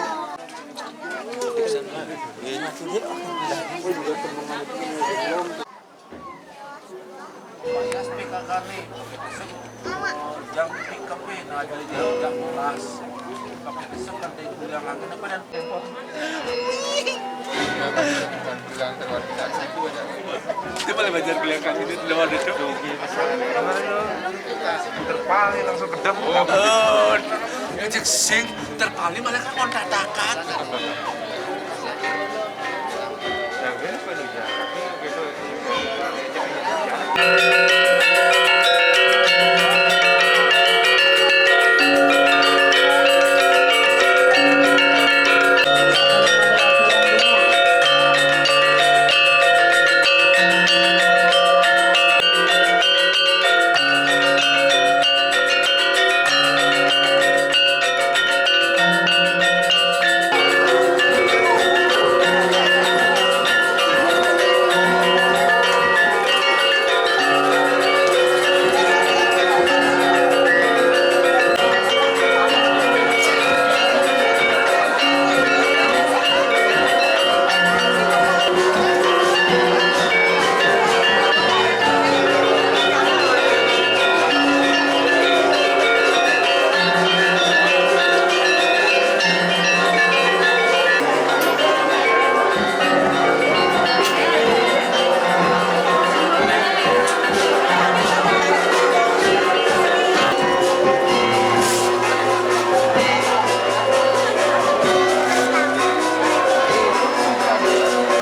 Jam pick up eh, nah, jadi jam, jam belas. Pakai kesempatan dari kuliah lagi, apa dan tempo? Bilang terluar kita satu aja. Itu paling belajar kuliah kan ini belum ada, Cok. Terpaling langsung kedem. Oh, ya, cek sing terpaling malah kan kontatakan.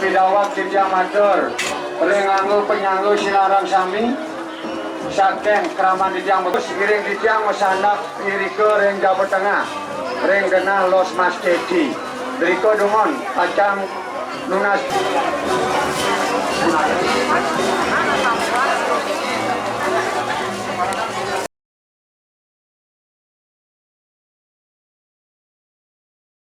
Pidawat titiang matur, ring angga panyangga sinareng sami, saking kraman titiang bekus, ngiring titiang masandak irika ring jaba tengah, ring genah Los Mas Keti. Drika dumun pacang nunas.